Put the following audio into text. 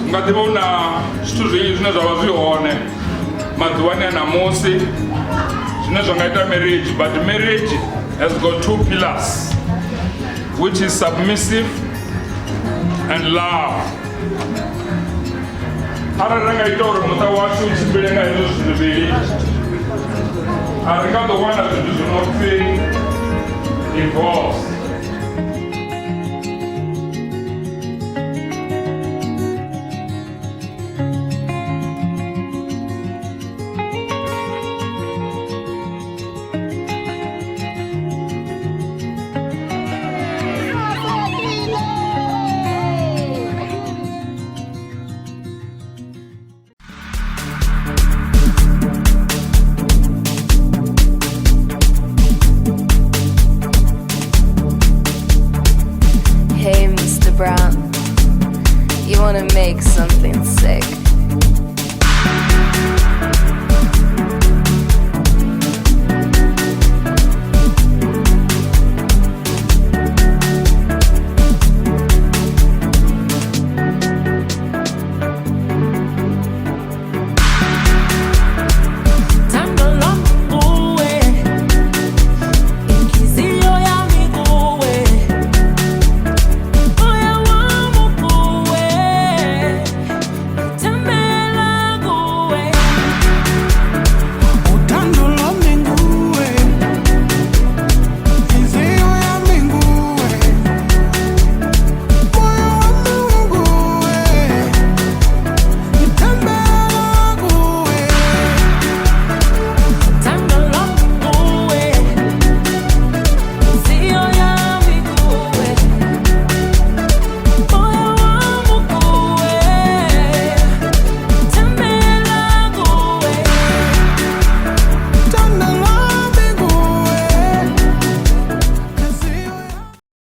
Nga ḓivha hu na zwithu zwinzhi zwine zwa vha zwi hone maḓuvhani a ṋamusi zwine zwa nga ita marriage, but marriage has got two pillars, which is submissive and love. Arali ra nga ita uri muṱa washu u tshimbile nga hezwo zwithu zwivhili, a ri nga ḓo wana zwithu zwi no pfi divorce. Hey, Mr. Brown, you wanna make something sick?